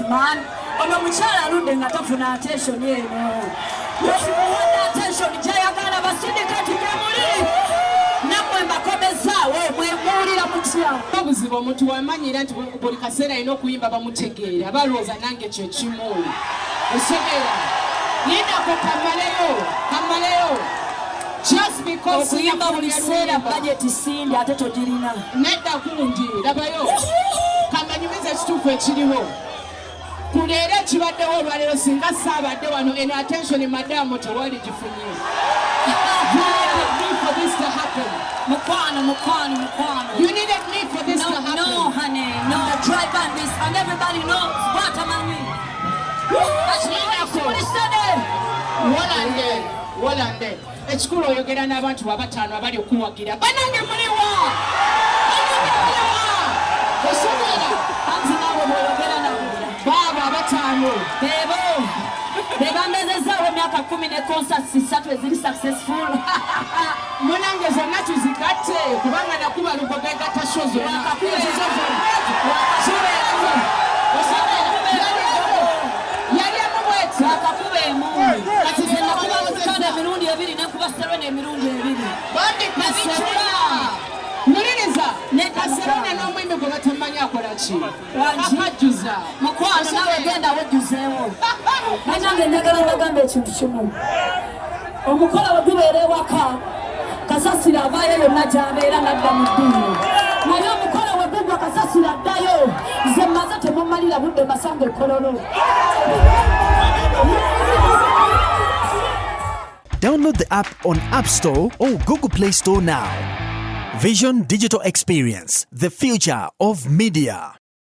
man. Ono omukyala aludde nga tafuna attention eno. Tukimuwadde attention gy'ayagala. Basindika nti gyemuli nammwe mbakomezaawo, mwe muwulira mutya? Obuzibu omuntu wamanyira nti buli kaseera alina okuyimba, bamutegeera, balowooza nange kyekimu. Osegeera? Lindako kamaleyo, kamaleyo. Just because okuyimba buli kiseera, budget sindi ate togirina. Nedda gundi, labayo, kamanyumiza ekituufu ekiriwo ku leero ekibaddewo olwaleero. Singa saabadde wano, eno attention madamu tewali gifunye. You needed me for this to happen. Mukwano, mukwano, mukwano. You needed me for this No, to happen. no, honey, no. The driver and this, and everybody knows what amanyi. Lindako. Wolande, wolande. Ekikulu oyogera n'abantu abataano abali okuwagira. Banange muliwa? Banange muliwa? Osobola? Anti naawe bw'oyogera nabo. Baabo abataano. Bebo bebambezezaawo emyaka 10 ne concerts ssatu eziri successful. Munange zonna tuzigatte, kubanga nakuba lugogo egatta show zonna. Wakakuba. Ezo zonna. Wakakuba emu. Osobola? Yali emu bweti. Wakakuba emu. Kati nze nakuba zonna. Lukana emirundi ebiri, nenkuba Serena emirundi ebiri. Bambi Nabicula. Kaserona, wuliriza. Nedda, Kaserona mukwano. n'omwimbi gwe batamanyi akola ki? Wangi. Akajjuza. Mukwano, nawe genda wejjuzeewo. Banange, njagala mbagamba ekintu kimu. Omukolo bwe gubeera ewaka, kasasiro avaayo yonna gy'abeera nadda mu ddiiro, naye omukolo bwe gugwa, kasasiro addayo. Nze mmaze, temumalira budde masanga ekololo. Download the app on App Store or Google Play Store now. Vision Digital Experience, the future of media.